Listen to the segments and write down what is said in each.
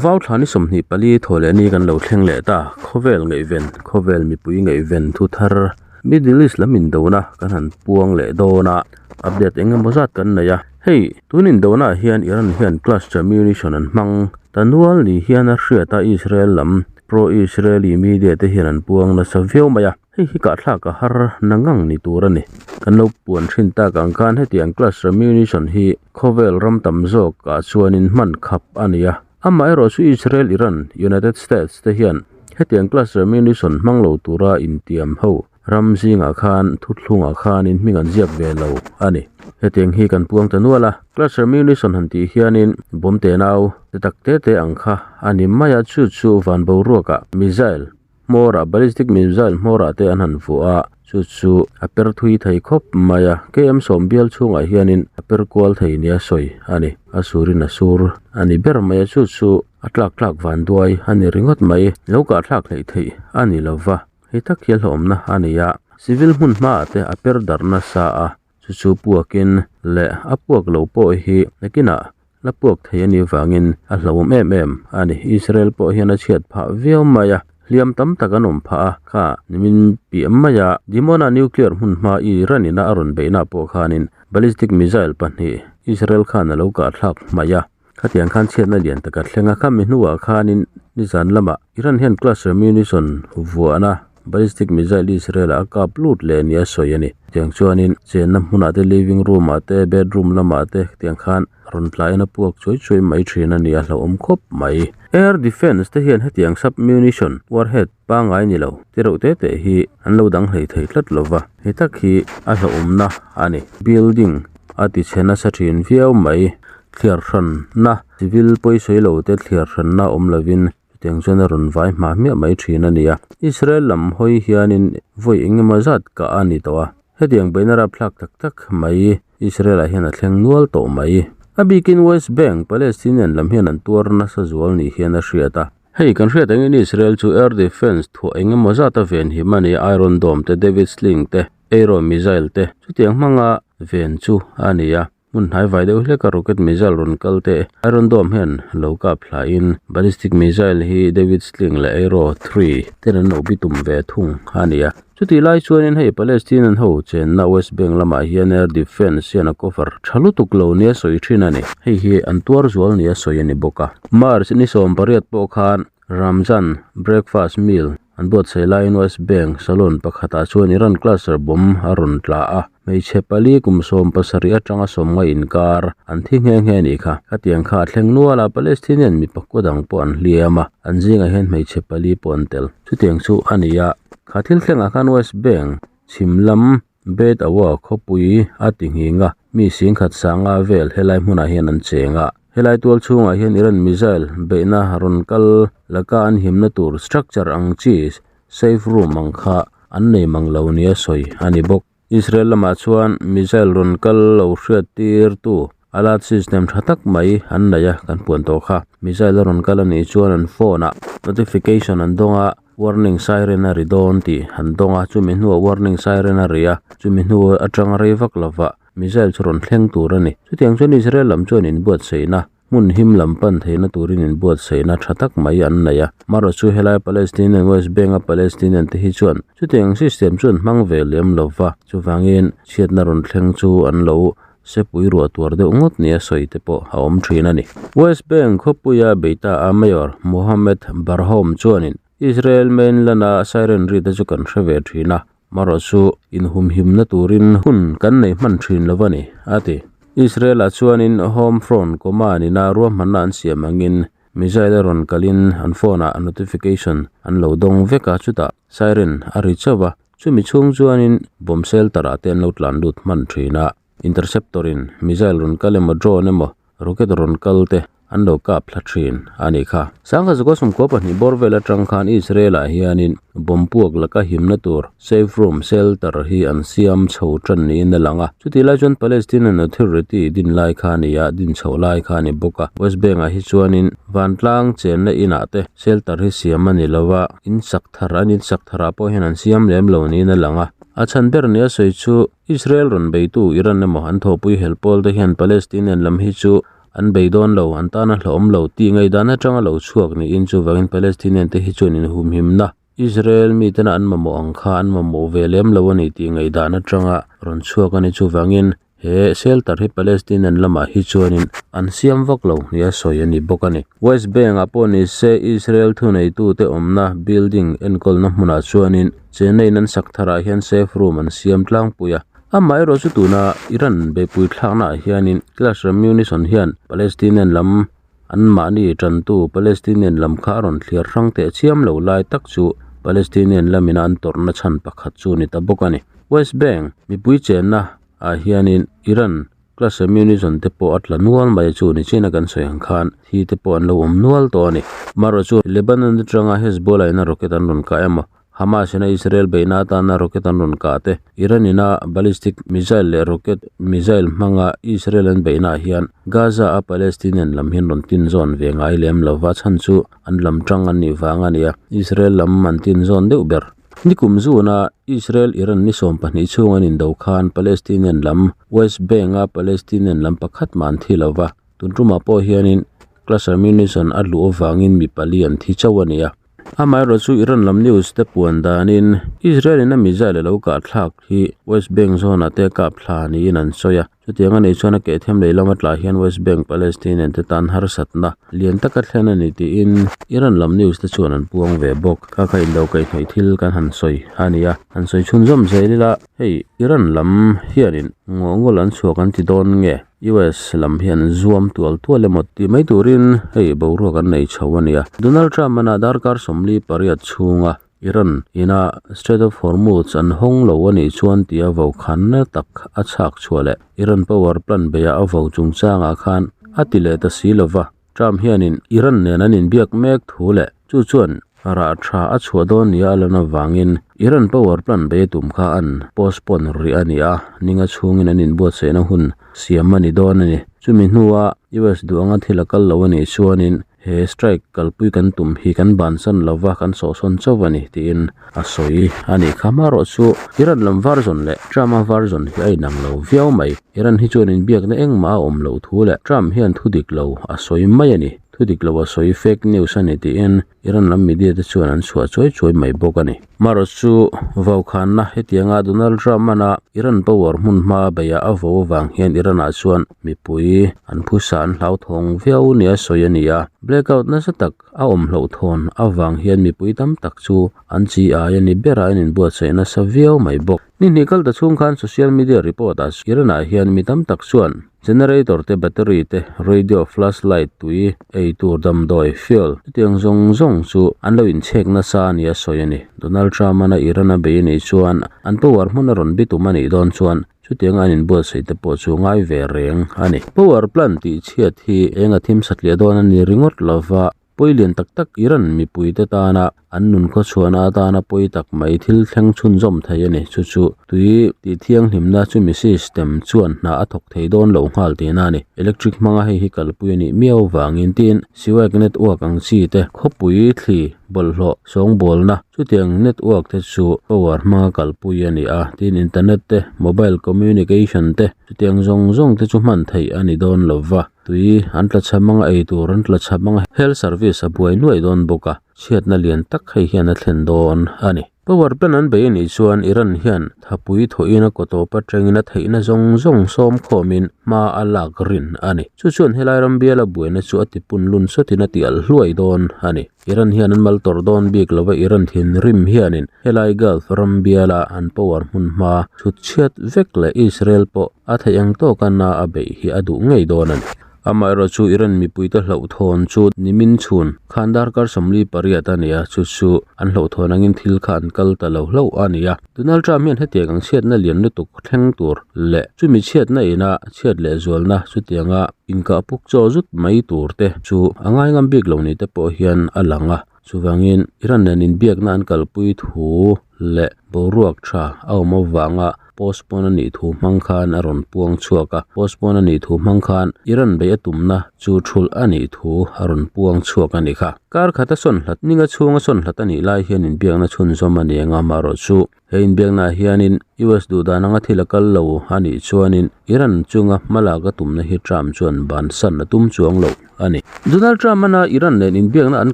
Vau thla ni 24 thawhlehni kan lo thleng leh ta. Khawvel ngaihven, khawvel mipui ngaihven thu thar Middle East lam indona kan han puang leh dawn a, update eng emaw zat kan nei a. Hei, tun indona ah hian Iran hian cluster munition an hmang ta nual ni hian a hriat a, Israel lam pro-Israeli media te hian an puang nasa viau mai a. Hei hi kahthlak a har na ngang ni tur a ni. Kan lo puan thin tak ang khan hetiang cluster munition hi khawvel ram tam zawk ah chuanin hman khap a ni a. Amaherawh chu Israel, Iran, United States te hian hetiang cluster munition hmang lo tura intiam ho ram zingah khan thuthlungah khanin hming an ziak ve lo a ni. Hetiang hi kan puang ta nual a, cluster munition han tih hianin bomb tenau te tak te te ang kha a ni mai a, chu chu van boruakah missile hmawrah ballistic missile hmawrah te an han vuah a, chu chu a per thui thei khawp mai a, KM sawm bial chhungah hianin a per kual thei nia sawi a ni, a surin a sur a ni ber mai a, chu chu a tlak tlak van duai a ni ringawt mai, lo kah thlak hleih theih a ni lo va, hei tak hi a hlawhawmna a ni a, civil hmun hmaah te a per darh nasa a, chu chu puakin leh a puak lo pawh hi nakinah la puak thei a nih vangin a hlauhawm em em a ni. Israel pawh hian a chhiat phah viau mai a, hliam tam tak an awm phah a, kha nimin piah mai a, Dimona nuclear hmun hma Iran ina a rawn beihna pawh khanin ballistic missile pahnih Israel khan a lo kah thlak hmaih a, khatiang khan chhiatna lian tak a thleng a, khami hnuah khanin nizan lamah Iran hian cluster munition vuahna Ballistic missile Israel ah a kap lut leh nia sawi a ni. Tiang chuanin chenna hmunah te living room ah te bedroom lamah te tiang khan rawn tlaiin a puak chuai chuai mai thin a ni a hlauhawm khawp mai. Air defence te hian hetiang sub munition warhead pangngai ni lo ti reuh te te hi an lo dang hlei thei tlat lo va, hei tak hi a hlauhawmna a ni. Building a ti chhe nasa thin viau mai. Thliar hranna civil pawisawi lo te thliar hranna awm lovin Chutiang chuan a rawn vai hma hmiah mai thin a ni a. Israel lam hawi hianin vawi eng emaw zat kah a ni tawh a. Hetiang beihna rapthlak tak tak mai Israel ah hian a thleng nual tawh mai. A bikin West Bank, Palestinian lam hian an tuar nasa zual ni hian a hriat a. Hei kan hriat angin Israel chu air defence thuah eng emaw zat a ven him a ni a, Iron Dome te, David Sling te, Arrow missile te chutiang hmanga ven chu a ni a. Hmun hnai vai deuh hlek a rocket missile rawn kal te Iron Dome hian lo kap hlain ballistic missile hi David Sling leh Arrow 3 ten an lo bitum ve thung a ni a. Chutih lai chuanin hei Palestinian ho chenna West Bank lamah hian air defence hian a cover tha lutuk lo nia sawi thin a ni. Hei hi an tuar zual nia sawi a ni bawk a. March ni 18 pawh khan Ramzan breakfast meal an buatsaih laiin West Bank salon pakhatah chuan Iran cluster bomb a rawn tla a, hmeichhe pali kum 17 atanga sawmnga inkar an thi nghe nghe a nih kha. Khatiang kha a thleng nual a, Palestinian mipa kua dang pawh an hliam a, an zingah hian hmeichhe pali pawh an tel. Chutiang chu a ni a, kha thil thlengah khan West Bank chhim lam Beit Awa khawpui a ti nghing a, mi singkhat sanga vel helai hmunah hian an cheng a. Helai tual chhungah hian Iran missile beihna rawn kal laka an himna tur structure ang chi safe room ang kha an nei mang lo nia sawi a ni bawk. Israel lamah chuan missile rawn kal lo hriat tirtu alert system tha tak mai an nei a, kan puan tawh kha. Missile a rawn kal a nih chuan an phone ah notification an dawng a, warning siren a ri dawn tih an dawng a, chumi hnuah warning siren a ri a, chumi hnu atanga rei vak lovah Missile chu rawn thleng tur a ni. Chutiang chuan Israel lam chuan inbuatsaihna, hmun him lam pan theihna turin inbuatsaihna tha tak mai an nei a. Marawh chu helai Palestinian West Bank a Palestinian te hi chuan chutiang system chu an hmang ve lem lo va, chuvangin chhiatna rawn thleng chu an lo sepui ruah tuar deuh ngawt nia sawi te pawh a awm thin a ni. West Bank khawpuia beita a Mayor Mohammed Barhom chuanin Israel mainland a siren ri te chu kan hre ve thin a, Marawh chu inhumhimna turin hun kan nei hman thin lo a ni, a ti. Israel-ah chuanin Home Front Command ina ruahmanna an siam angin missile a rawn kalin an phone-ah notification an lo dawng vek a, chutah siren a ri chauh a, chumi chhung chuanin bomb shelter-ah te an lo tlan lut hman thin a, interceptor-in missile rawn kal emaw drone emaw Rocket rawn kal te an lo kap thla thin a nih kha. Sangha zakua 12 bawr vel atang khan Israel ah hianin bomb puak laka himna tur safe room shelter hi an siam chho tan niin a lang a. Chutih lai chuan Palestinian Authority din lai kha a ni a, din chhoh lai kha a ni bawk a. West Bank ah hi chuanin vantlang chenna inah te shelter hi siam a ni lo a, in sak thar an in sak tharah pawh hian an siam lem lo niin a lang a. A chhan ber nia sawi chu Israel rawn beitu Iran emaw an thawhpui hel pawl te hian Palestinian lam hi chu an bei dawn lo, an tan a hlauhawm lo tih ngaihdan atanga lo chhuak niin chuvangin Palestinian te hi chuan inhumhimna Israel mitena an mamawh ang kha an mamawh ve lem lo a ni tih ngaihdan atanga rawn chhuak a ni. Chuvangin he shelter hi Palestinian lamah hi chuanin an siam vak lo nia sawi a ni bawk a ni. West Bank ah pawh ni se Israel thuneitute awmna building enkawlna hmunah chuanin Chennai in an sak tharah hian safe room an siam tlangpui a. Amaherawh chu tuna Iran beihpui thlaknaah hianin cluster munition hian Palestinian lam an mahni tantu Palestinian lam kha a rawn thliar hrang teh chiam lo lai tak chu Palestinian lamina an tawrhna chhan pakhat chu a ni ta bawk a ni. West Bank mipui chenna ah hianin Iran cluster munition te pawh a tla nual mai a chu ni chin a kan sawi ang khan thi te pawh an lo awm nual tawh a ni. Marawh chu Lebanon atanga Hezbollah ina rocket an rawn kah emaw Hamas ina Israel beihna atana rocket an rawn kah te, Iran ina ballistic missile leh rocket missile hmanga Israel an beihnaah hian Gaza a Palestinian lam hian rawn tin zawn ve ngai lem lo va, chhan chu an lam tang an nih vang a ni a, Israel lam an tin zawn deuh ber. Nikum zuna Israel-Iran ni 12 chhung an indo khan Palestinian lam West Bank a Palestinian lam pakhat mah an thi lo va, tun tumah pawh hianin cluster munition a luh avangin mi pali an thi chauh a ni a. Amaherawh chu Iran lam news te puan danin Israel in a missile a lo kah thlak hi West Bank zawn ah te a kap thla niin an sawi a. Chutiang a nih chuan a kehthem lei lama tlah hian West Bank Palestinian te tan harsatna lian taka thlen a ni tiin Iran lam news te chuan an puang ve bawk. Kha kha indo kaihhnawih thil kan han sawi a ni a, han sawi chhunzawm zel ila hei Iran lam hianin ngawhngawl an chhuak an ti dawn nge? US lam hian zuam tual tual emaw tih mai turin hei boruak an nei chho a nia. Donald Trump ana darkar 48 chhunga Iran ina Strait of Hormuz an hawng lo a nih chuan tia vo khanna tak a chhak chhuah leh Iran power plant beihah a vo chungchangah khan a ti leh ta si lova. Trump hianin Iran nen an inbiak mek thu leh chu chuan rah tha a chhuah dawn nia a lan avangin Iran power plant bei a tum kha an postpone rih a ni a, ninga chhungin an inbuatsaihna hun siam a ni dawn a ni. Chumi hnua US duh anga thil a kal lo a nih chuanin he strike kalpui kan tum hi kan bansan lova kan sawhsawn chauh a ni tiin a sawi a ni. Kha hmarawh chu Iran lam version leh Trump-a version hi a inang lo viau mai. Iran hi chuan inbiakna engmah a awm loh thu leh Trump hian thu dik lo a sawi mai a ni. Thu dik lo a sawi fake news a ni tiin Iran lam media te chuan an chhuah chuai chuai mai bawk a ni. Marawh chu vaukhanna hetianga Donald Trump mana Iran power hmun hma beihah a vo avang hian Iran ah chuan mipui an phusa an hlauthawng viau nia sawi a ni a. Blackout nasa tak a awm hlauhthawn avang hian mipui tam tak chu an chi ai a ni berah an inbuatsaih nasa viau mai bawk. Ni hnih kal ta chhung khan social media report ah Iran ah hian mi tam tak chuan generator te, battery te, radio, flashlight, tui, ei tur damdawi, fuel chutiang zawng zawng chu an lo inchhek nasa a ni a sawi a ni. Donald Trump ana Iran a bei a nih chuan an power hmun a rawn bitum a nih dawn chuan chutiang an inbuatsaih te pawh chu ngai ve reng a ni. Power plant tih chhiat hi eng a thim satliah dawn a ni ringawt lova. Pawi lian tak tak Iran mipuite tana an nun khawchhuahna atana pawi tak mai thil thleng chhunzawm thei a ni. Chu chu tui tih thianghlimna chumi system chuan hna a thawk thei dawn lo nghal tihna a ni. Electric hmanga hei hi kalpui a nih miau vangin tin siwek network ang chi te khawpui thli bawlhhlawh sawngbawlna chutiang network te chu power hmanga kalpui a ni a. Tin internet te mobile communication te chutiang zawng zawng te chu hman theih a ni dawn lova. Tui an tla cham anga ei tur an tla cham anga health service a buai nuai dawn bawk a, chhiatna lian tak hei hian a thlen dawn a ni. Power plant an bei anih chuan Iran hian thapui thawhin a kawtawp atangin a theihna zawng zawng sawm khawmin hma a lak rin a ni. Chu chuan helai ram biala buaina chu a tipun lun sawtin a ti alh hluai dawn a ni. Iran hian an mal tawrh dawn bik lova Iran thinrim hianin helai Gulf ram biala an power hmun hma chhut chhiat vek leh Israel pawh A theih ang tawka na a beih hi a duh ngei dawn a ni. Amaherawh chu Iran mipuite hlauhthawn chu nimin chhun khan darkar 48 a ni a, chu chu an hlauhthawn angin thil kha an kal ta lo hlauh a ni a. Donald Trump hian hetiang ang chhiatna lian lutuk thleng tur leh chumi chhiatna ina chhiat leh zualna chutianga inkah puk chaw zut mai tur te chu a ngaingam bik lo ni te pawh hian a lang a. Chuvangin Iran nen inbiakna an kalpui thu. leh boruak tha a awm avanga postpone a nih thu hmang khan a rawn puang chhuak a, postpone a nih thu hmang khan Iran beih a tumna chu thulh a nih thu a rawn puang chhuak a ni kha. Kar khat a sawn hlat, ninga chhunga sawn hlat a nih lai hian inbiakna chhunzawm a ni ang a, amaherawhchu he inbiaknaah hianin US duh dan anga thil a kal lo a nih chuanin Iran chunga hmalak a tumna hi Trump chuan bansan a tum chuang lo. a ni. Donald Trump-ana Iran nen inbiakna an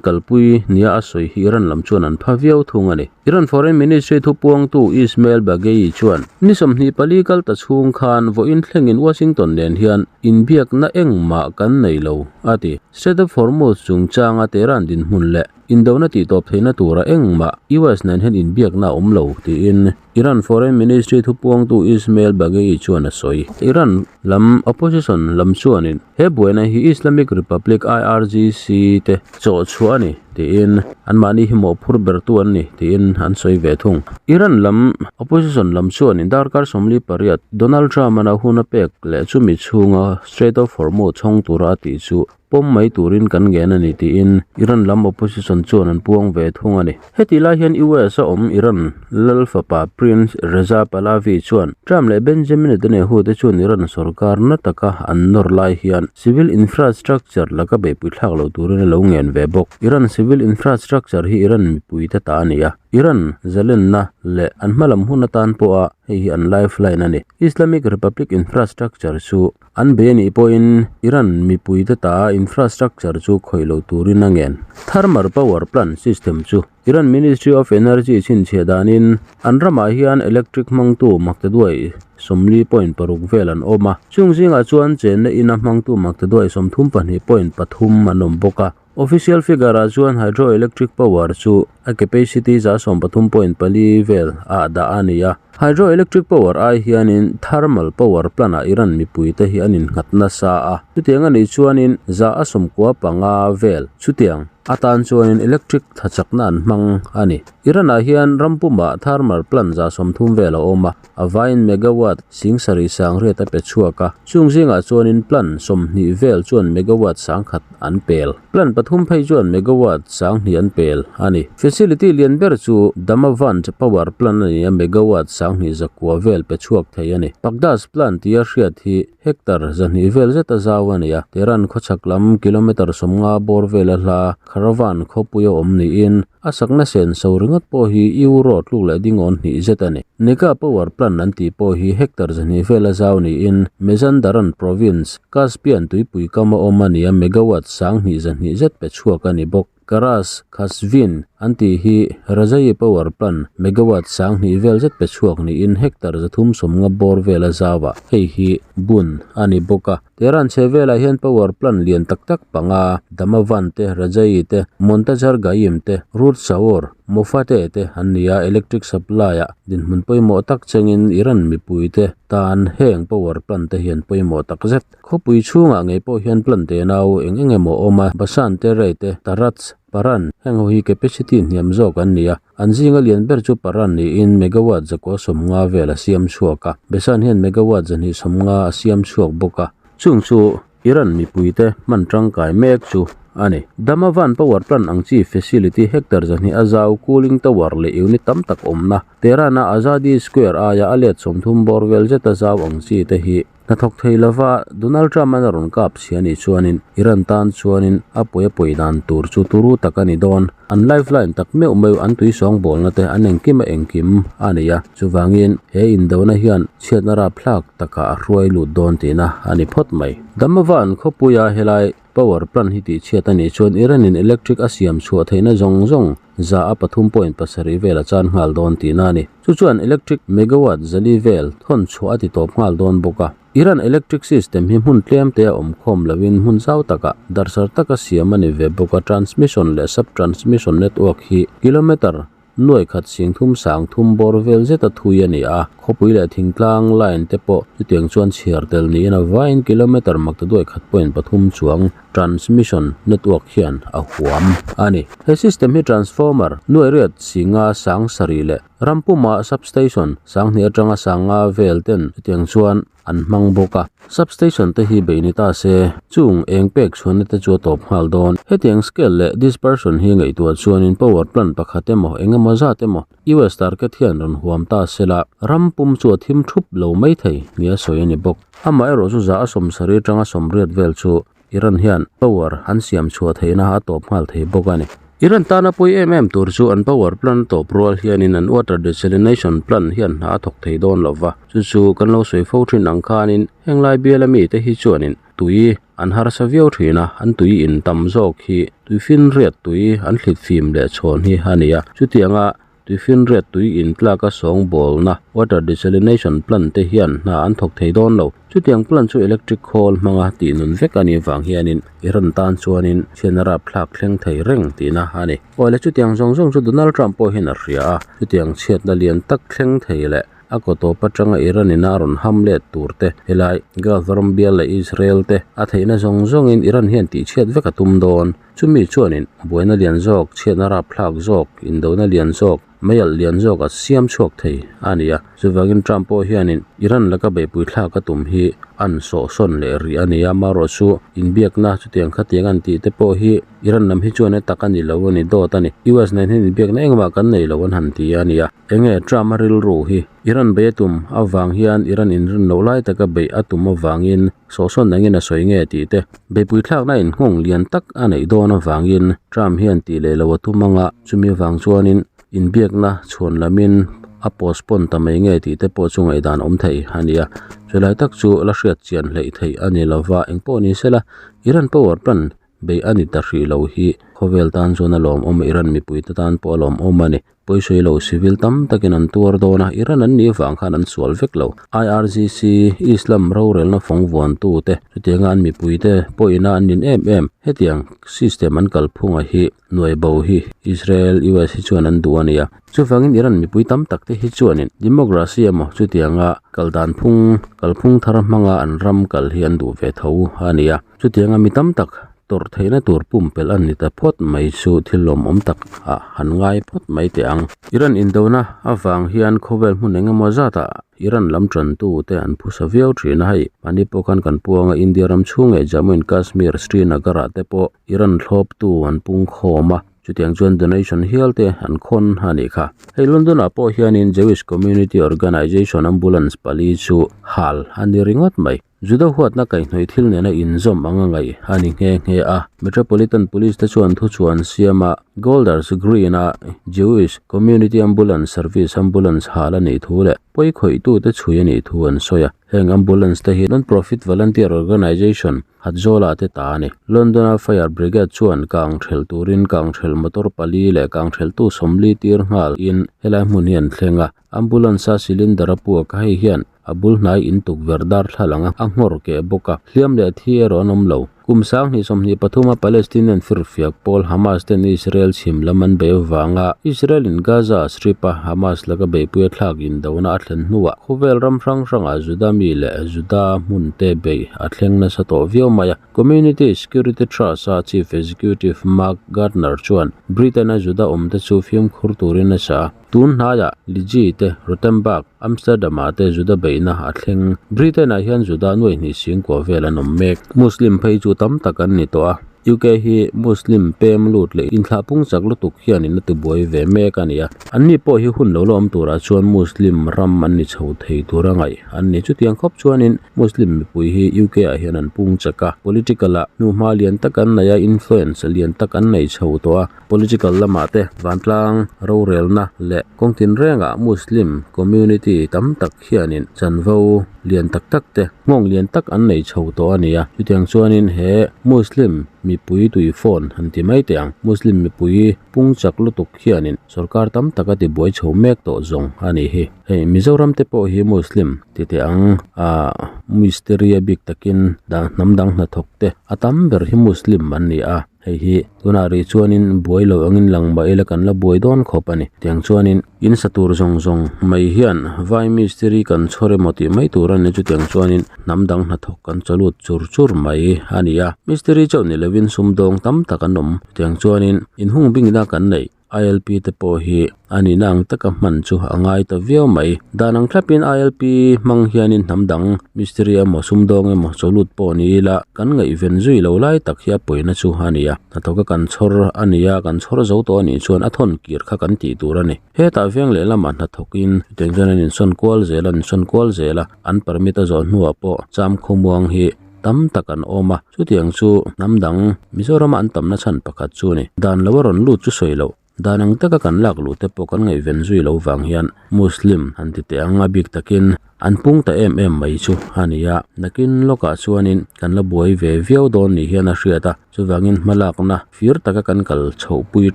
kalpui nia a sawi hi Iran lam chuan an pha viau thung a ni. Iran Foreign Ministry thupuangtu Ismail Baghaei chuan ni 24 kal ta chhung khan vawiin thlengin Washington nen hian inbiakna engmah kan nei lo, a ti. Strait of Hormuz chungchanga Tehran dinhmun leh indona tihtawp theihna tura engmah US nen hian inbiakna a awm lo, tiin Iran Foreign Ministry thupuangtu Ismail Baghaei chuan a sawi. Iran lam opposition lam chuanin he buaina hi Islamic Republic, IRGC, te chawh chhuah a ni tiin anmahni hi mawhphur bertu an ni tiin an sawi ve thung. Iran lam opposition lam chuanin darkar 48 Donald Trump-an a hun a pek leh chumi chhunga Strait of Hormuz chhawng tura a tih chu pawm mai turin kan ngen a ni tiin Iran lam opposition chuan an puang ve thung a ni. Hetih lai hian US a awm Iran lal fapa Prince Reza Pahlavi chuan Trump leh Benjamin Netanyahu te chuan Iran sorkar na taka an nawr lai hian civil infrastructure laka beihpui thlak loh turin a lo ngen ve bawk. Iran civil infrastructure hi Iran mipui te ta a ni a, Iran zalenna leh an hmalam hun atan pawha hei hi an lifeline a ni. Islamic Republic infrastructure chu An bei anih pawhin Iran mipuite ta infrastructure chu khawih loh turin a ngen. Thermal power plant system chu Iran Ministry of Energy chhinchhiah danin an ramah hian electric hmangtu maktaduai 40.6 vel an awm a, chung zingah chuan chenna ina hmangtu maktaduai 32.3 an awm bawk a. Official figure ah chuan hydroelectric power chu a capacity 13.4 vel ah dah a ni a. Hydroelectric power ai hianin thermal power plant ah Iran mipui te hi an innghat nasa a, chutiang a nih chuanin 95% vel chutiang atan chuanin electric thachakna an hmang a ni. Iran ah hian ram pumah thermal plant 30% vel a awm a. A vaiin megawatt 7000 riat a pe chhuak a, chung zingah chuanin plant 20 vel chuan megawatt 1000 an pel. Plant pathum phei chuan megawatt 2000 an pel a ni. Facility lian ber chu Damavand power plant a ni a, megawatt 2900 vel pe chhuak thei a ni. Pagdas plant tia hriat hi hectare 200 vel zet a zau a ni a, Tehran khawchhak lam kilometre 50 bawr vela hla Kharavan khawpui a awm niin A sakna sen so ringawt pawh hi euro tluk leh dingawn hnih zet a ni. Neka power plant an tih pawh hi hectare 200 vel a zau niin Mazandaran province, Caspian tuipui kam a awm a ni a, megawatt 1200 zet pe chhuak a ni bawk. Karas, Qazvin an tih hi Rajayi power plant megawatt 2000 vel zet pe chhuak niin hectare 350 bawr vel a zau a, hei hi bun a ni bawk a. Tehran chhe velah hian power plant lian tak tak panga, Damavand te, Rajayi te, Montajar Ghaim te, Rud Saur, Mofateh te an ni a, electric supply ah dinhmun pawimawh tak chengin Iran mipui te tan heng power plant te hian pawimawh tak zet. Khawpui chhungah ngei pawh hian plant tenau eng eng emaw a awm a, Basan te, Rey te, Tarats, Paran, heng ho hi capacity hniam zawk an ni a, An zinga lian ber chu Paran niin megawatt 190 vel a siam chhuak a, Besan hian megawatt 250 a siam chhuak bawk a. Chung chu Iran mipuite hman tangkai mek chu a ni. Damavand power plant ang chi facility hectare 200 a zau cooling tower leh unit tam tak awmna Tehran-a Azadi Square aia a let 30 bawr vel zeta zau ang chi te hi Hnathawk thei lova Donald Trump-a'n a rawn kap chhia anih chuanin Iran tan chuanin a pawi a pawi dan tur chu turu tak a ni dawn. An lifeline tak meuh meuh an tui sawngbawlna te an engkim a engkim a nei a, chuvangin he indona hian chhiatna rapthlak takah a hruai lut dawn tihna a ni phawt mai. Damava'n khawpuia helai power plant hi tihchhiat anih chuan Iran-in electric a siam chhuah theihna zawng zawng 3.7 vel a chan nghal dawn tihna a ni. Chu chuan electric megawatt 400 vel thawn chhuah a ti tawp nghal dawn bawk a. Iran electric system hi hmun tlem te a awm khawm loin hmun zau takah darhsar taka siam a ni ve bawk a, transmission leh sub-transmission network hi kilometre nuai khat sing thum sang thum bawr vel zeta thui a ni a, khawpui leh thingtlang line te pawh chutiang chuan chhiar tel niin a vaiin kilometre maktaduai khat point pathum chuang. transmission network hian a huam a ni. He system hi transformer nuai riat singa sang sarih leh ram puma substation sanghnih atanga sanga vel ten chutiang chuan an hmang bawk a. Substation te hi bei ni ta se, chung eng pek chhuanna te chu a tawp nghal dawn. Hetiang scale leh dispersion hi ngaihtuah chuanin power plant pakhat emaw eng emaw zat emaw US target hian rawn huam ta se la, ram pum chu a thim thup lo mai thei nia sawi a ni bawk. Amaherawh chu za a sawmsarih atanga sawmriat vel chu Iran hian power an siam chhuah theihna a tawp nghal thei bawk a ni. Iran tana pawi em em tur chu an power plant tawp rual hianin an water desalination plant hian hna a thawk thei dawn lo va, chu chu kan lo sawi fo thin ang khanin heng lai biala mite hi chuanin tui an harsa viau thin a, an tui in tam zawk hi tuifinriat tui an thlit fim leh chhawn hi a ni a, chutianga Tuifinriat tui in tlak a sawngbawlna, water desalination plant, te hian hna an thawk thei dawn lo. Chutiang plant chu electric khawl hmanga tih nun vek a nih vang hianin Iran tan chuanin chhiatna rapthlak thleng thei reng tihna a ni. Aw le chutiang zawng zawng chu Donald Trump pawh hian a hria a, chutiang chhiatna lian tak thleng thei leh a kaw tawp atanga Iran in a rawn ham let tur te, helai Gulf ram bial leh Israel te a theihna zawng zawngin Iran hian tihchhiat vek a tum dawn. Chumi chuanin buaina lian zawk, chhiatna rapthlak zawk, indona lian zawk, meialh lian zawk a siam chhuak thei a ni a. Chuvangin Trump pawh hianin Iran laka beihpui thlak a tum hi an sawhsawn leh rih a ni a. Amaherawh chu inbiakna chutiang khatiang an tih te pawh hi Iran lam hi chuan e tak a ni lo a ni, dawt a ni. US nen hian inbiakna engmah kan nei lo an han ti a ni a. Enge Trump a rilru hi Iran beih a tum avang hian Iran inrin loh lai taka beih a tum avangin sawhsawn angin a sawi nge tih te, beihpui thlakna inhmawng lian tak a neih dawn avangin Trump hian tih leh lo a tum anga chumi avang chuanin inbiakna chhuan lamin a postpone ta mai nge tih te pawh chu ngaihdan awm thei a ni a. Chulai tak chu la hriat chian hleih theih a ni lova, engpawh ni sela Iran power plant Beih a ni ta hrih lo hi khawvel tan chuan a lawmawm a, Iran mipuite tan pawh a lawmawm a ni. Pawisawi lo civil tam takin an tuar dawn a, Iran an nih avang khan an sual vek lo. IRGC, Islam rorelna fawng vuantute, chutianga an mipuite pawhina an nin em em. Hetiang system an kalphunga hi nuai bo hi Israel, US hi chuan an duh a nia. Chuvangin Iran mipui tam tak te hi chuanin democracy emaw chutianga kal dan phung, kalphung thar hmanga an ram kal hi an duh ve tho a nia. Chutianga mi tam tak tawrh theihna tur pumpelh a ni ta phawt mai chu thil lawmawm tak ah han ngai phawt mai teh ang. Iran indona avang hian khawvel hmun eng emaw zatah Iran lam tantu te an phusa viau thin a, hei mahni pawh khan kan puang a, India ram chhung leh Jammu and Kashmir, Srinagar ah te pawh Iran thlawptu an pungkhawm a, chutiang chuan donation hial te an khawn a nih kha. Hei London ah pawh hianin Jewish Community Organisation ambulance pali chu hal a ni ringawt mai. Juda huatna kaihhnawih thil nena inzawm anga ngaih a ni nghe nghe a. Metropolitan Police te chuan thuchhuah an siam a, Golders Green-a Jewish Community Ambulance Service ambulance hal a nih thu leh pawi khawihtute chhui a nih thu an sawi a. Heng ambulance te hi non-profit volunteer organisation Hatzola te ta a ni. London-a Fire Brigade chuan kang thelh turin kang thelh motor pali leh kang thelhtu sawmli tir nghal in helai hmun hi an thleng a. Ambulance-a cylinder a puak a, hei hian A bul hnai in tukverh darthlalang a nghawr keh bawk a, hliam leh thi erawh an awm lo. Kum 20 23 a Palestinian firfiak pawl Hamas ten Israel chhim lam an bei avanga Israel in Gaza Strip a Hamas laka beihpui a thlak indona a thlen hnuah khawvel ram hrang hrangah Juda mi leh Juda hmun te beih a thleng nasa tawh viau mai a. Community Security Trust a Chief Executive Mark Gardner chuan Britain a Juda awmte chu fimkhur turin a chah a. Tun hnaiah Liji te, Rotenburg, Amsterdam-ah te Juda beihna a thleng. Britain-ah hian Juda nuai hnih singkua vel an awm mek. Muslim phei chu tam tak an ni tawh a. UK hi Muslim pem lut leh inthlah pung chak lutuk hianin a tibuai ve mek a ni a. Anni pawh hi hun lo la awm turah chuan Muslim ram an ni chho thei tura ngaih an ni. Chutiang khawp chuanin Muslim mipui hi UK-ah hian an pung chak a. Political-ah hnuhma lian tak an nei a, influence lian tak an nei chho tawh a. Political lamah te vantlang rorelna leh kawng tinrengah Muslim community tam tak hianin chanvo lian tak tak te nghawng lian tak an nei chho tawh a ni a. Chutiang chuanin he Muslim mipui tui phone han ti mai teh ang, Muslim mipui pung chak lutuk hianin sorkar tam tak a tibuai chho mek tawh zawng a ni hi. Hei Mizoram te pawh hi Muslim ti teh ang ah mistiri a bik takin dang hnam dang hnathawk te a tam ber hi Muslim an ni a hei hi tunah rih chuanin buai lo angin lang mah ila kan la buai dawn khawp a ni tiang chuanin in sa tur zawng zawng mai hian vai mistiri kan chhawr emaw tih mai tur a ni chutiang chuanin hnam dang hnathawk kan chaw lut chur chur mai a ni a mistiri chauh ni lovin sumdawng tam tak an awm chutiang chuanin inhung bingna kan neih. ILP te pawh hi a nihna ang taka hman chu a ngai ta viau mai. Dan ang thlapin ILP hmang hianin hnam dang mistiri emaw sumdawng emaw chawlut pawh ni ila kan ngaihven zui lo lai tak hi a pawina chu a ni a. Hnathawka kan chhawr a ni a, kan chhawr zo tawh a nih chuan a thawn kir kha kan tih tur a ni. Hetah veng lehlamah hnathawkin chutiang chuan an insawn kual zel a, an insawn kual zel a, an permit a zawh hnuah pawh cham khawmuang hi tam tak an awm a, chutiang chu hnam dang Mizorama an tamna chhan pakhat chu a ni. Dan lo a rawn lut chu sawi loh, dan ang taka kan lak luh te pawh kan ngaihven zui lo vang hian Muslim han ti teh ang a bik takin an pung ta em em mai chu a ni a, nakin lawkah chuanin kan la buai ve viau dawn ni hian a hriat a, chuvangin hmalakna fir taka kan kal chhohpui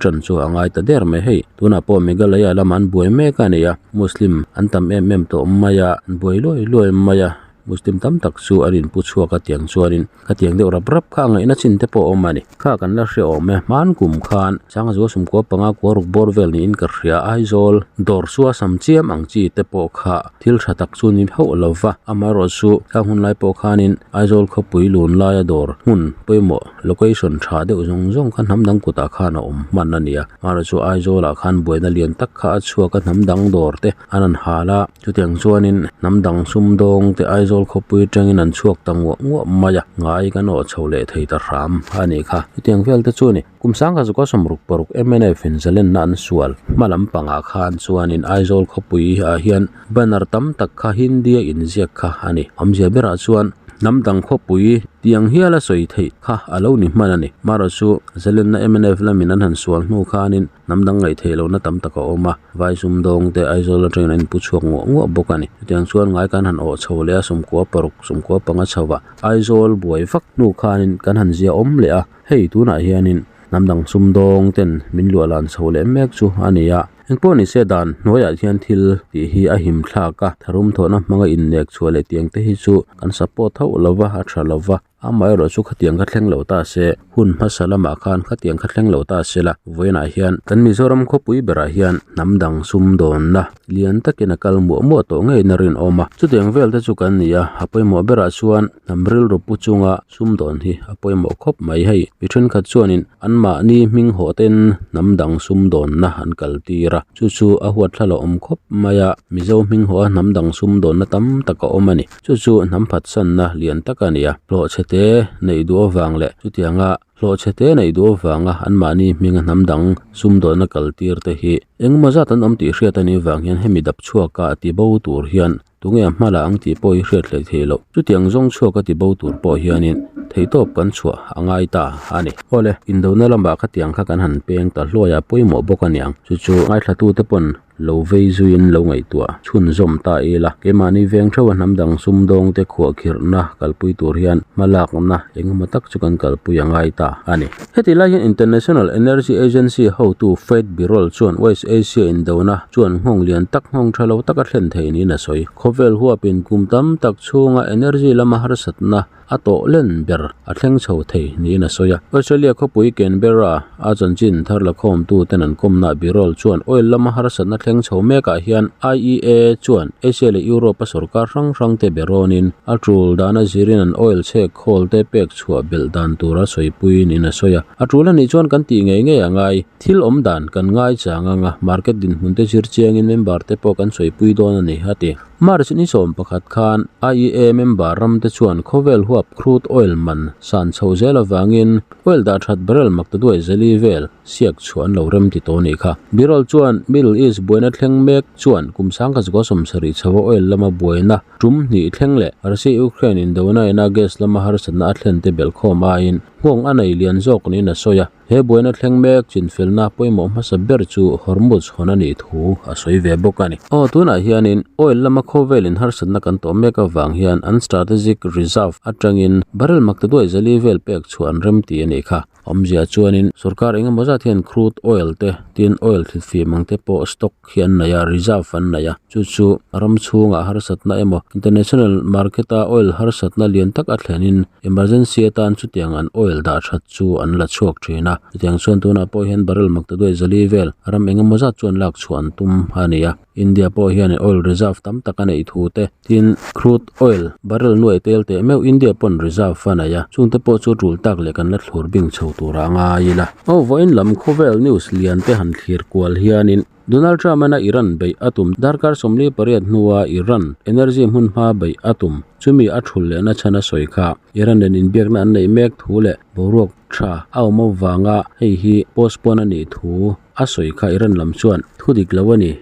tan chu a ngai ta der mai. Hei tunah pawh Meghalaya lamah an buai mek a ni a, Muslim an tam em em tawh mai a, an buai luai luai mai a. Muslim tam tak chu an inpu chhuak a tiang chuanin khatiang deuh rap rap kha a ngaihna chin te pawh a awm a ni. Kha kan la hre awm e, hman kum khan Sangzua sumkua panga kua ruk bawr vel niin ka hria Aizawl dawr sua sam chiam ang chi te pawh kha thil tha tak chu ni hauh lo va, amaherawh chu khang hun lai pawh khanin Aizawl khawpui lun laia dawr hmun pawimawh location tha deuh zawng zawng kha hnam dang kutah khan a awm hman a ni a, amaherawh chu Aizawlah khan buaina lian tak kha a chhuak a hnam dang dawr te an han hal a. Chutiang chuanin hnam dang sumdawng te Aizawl khawpui atangin an chhuak ta nguah nguah mai a, ngai kan awh chho leh thei ta hram a nih kha. Chutiang vel te chu a ni. Kum sangha zuka sawmruk paruk mnf in zalenna an sual hma lampangah khan chuanin Aizawl khawpui ah hian banner tam tak kha Hindi a inziak kha a ni. Awmzia berah chuan hnam dang khawpui tiang hiala sawi theih kha a lo ni hman a ni. Marawhchu zalenna mnf lamin an han sual hnu khanin Hnam dang ngaih theih lohna tam tak a awm a, vai sumdawng te Aizawl atangin an inpu chhuak nguah nguah bawk a ni. Chutiang chuan ngai kan han awh chho leh a, sawmkua paruk, sawmkua panga chho ah Aizawl buai vak hnu khanin kan han zia awm leh a, hei tunah hianin hnam dang sumdawng ten min luah lan chho leh mek chu a ni a. Engpawh ni se dan hnuaiah hian thil tih hi a him thlak a, tharum thawhna hmanga innek chhuah leh tiang te hi chu kan support hauh lova, a tha lova. Amaherawh chu khatiang kha thleng lo ta se, hun hmasa lamah khan khatiang kha thleng lo ta se la, vawiinah hian kan Mizoram khawpui berah hian hnam dang sumdawnna lian takin a kal muah muah tawh ngeiin a rinawm a. Chutiang vel te chu kan ni a, a pawimawh berah chuan hnam rilru pu chunga sumdawn hi a pawimawh khawp mai. Hei mi thenkhat chuanin anmahni hming hawh ten hnam dang sumdawnna an kal tir a, chu chu a huat thla lo awm khawp mai a, Mizo hming hawha hnam dang sumdawnna tam tak a awm a ni. Chu chu hnam phatsanna lian tak a ni a, hlawhchhe te neih duh avang leh chutianga hlawhchhe te neih duh avanga anmahni hminga hnam dang sumdawnna kal tir te hi engemaw zat an awm tih hriat a nih vang hian hemi dap chhuaka ti bo tur hian tunge a hma la ang tih pawh hi hriat hleih theih loh. Chutiang zawng chhuaka ti bo tur pawh hianin theihtawp kan chhuah a ngai ta a ni. Awle, indona lamah khatiang kha kan han peng ta hluai a pawimawh bawk a niang. Chu chu ngaithlatute pawn Lo vei zuiin lo ngaihtuah chhunzawm ta ila, keimahni veng theuha hnam dang sumdawngte khuahkhirhna kalpui tur hian hmalakna engemaw tak chu kan kalpui a ngai ta a ni. Heti lai hian International Energy Agency hotu Faith Birol chuan West Asia indona chuan nghawng lian tak nghawng tha lo taka thlen thei niin a sawi. Khawvel huapin kum tam tak chhunga energy lama harsatna a tawh len ber a thleng chho thei niin a sawi a. Australia khawpui Canberra a chanchin thar la khawmtu ten an kawmna Birol chuan oil lama harsatna thleng chho mekah hian IEA chuan Asia leh Europe a sorkar hrang hrang te be rawnin a tul dana zirin an oil chhek khawl te pek chhuah belh dan tura sawipui niin a sawi a. A tul anih chuan kan tih ngei ngei a ngai. Thil awm dan kan ngai chang anga market dinhmun te zir chiangin member te pawh kan sawipui dawn a ni, a ti. March ni 11 khan IEA member ram te chuan khawvel huap crude oil man san chho zel avangin oil dah that barrel maktaduai zali vel siak chhuah an lo rem ti tawh nih kha. Birol chuan Middle East buaina thleng mek chuan kum sangkhat zakua 70 chhova oil lama buaina tum hnih thleng leh Russia-Ukraine indona ina gas lama harsatna a thlen te belhkhawm aiin nghawng a nei lian zawk niin a sawi a. He buaina thleng mek chinfelna pawimawh hmasa ber chu Hormuz hawn a nih thu a sawi ve bawk a ni. Aw tunah hianin oil lama khawvelin harsatna kan tawh mek avang hian an strategic reserve atangin barrel maktaduai zali vel pek chhuah an rem ti a nih kha. Awmzia chuanin sorkar engemaw zat hian crude oil te tin oil thlitfim ang te pawh stock hi an nei a, reserve an nei a, chu chu ram chhungah harsatna emaw international market a oil harsatna lian tak a thlenin emergency atan chutiang an oil dah that chu an la chhuak thin a, chutiang chuan tunah pawh hian barrel maktaduai zali vel ram engemaw zat chuan lak chhuah an tum a ni a. India pawh hian oil reserve tam tak a neih thu te tin crude oil barrel nuai tel teh meuh India pawn reserve a nei a chungte pawh chu tul tak leh kan la thlur bing chho tur a ngai ila. Aw vawiin lam khawvel news lian te han thlir kual hianin Donald Trump ana Iran beih a tum darkar 48 hnua Iran energy hmun hma beih a tum chumi a thul lehna chhan a sawi kha Iran nen inbiakna an neih mek thu leh boruak tha a awm avanga hei hi postpone a nih thu A sawi kha Iran lam chuan thu dik lo a ni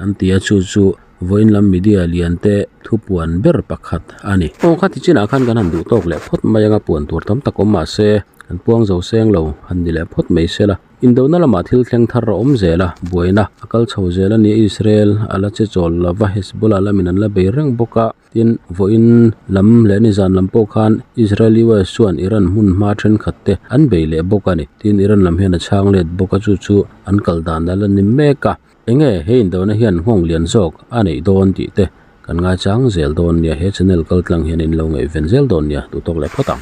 an ti a, chu chu vawiin lam media lian te thu puan ber pakhat a ni. Aw kha ti chinah khan kan han duh tawk leh phawt mai anga puan tur tam tak awm mah se kan puang zo seng lo han ni leh phawt mai se la. Indona lamah thil thleng thar a awm zel a, buaina a kal chho zel a ni. Israel a la che chawl lova Hezbollah lamin an la bei reng bawk a. Tin, vawiin lam leh nizan lam pawh khan Israel US chuan Iran hmun hma thenkhat te an bei leh bawk a ni. Tin, Iran lam hian a chhang let bawk a, chu chu an kal dan a la ni mek a. Enge he indona hian nghawng lian zawk a neih dawn tih te kan ngaichang zel dawn nia. He channel kaltlang hian in lo ngaihven zel dawn nia, duhtawk leh phawt ang.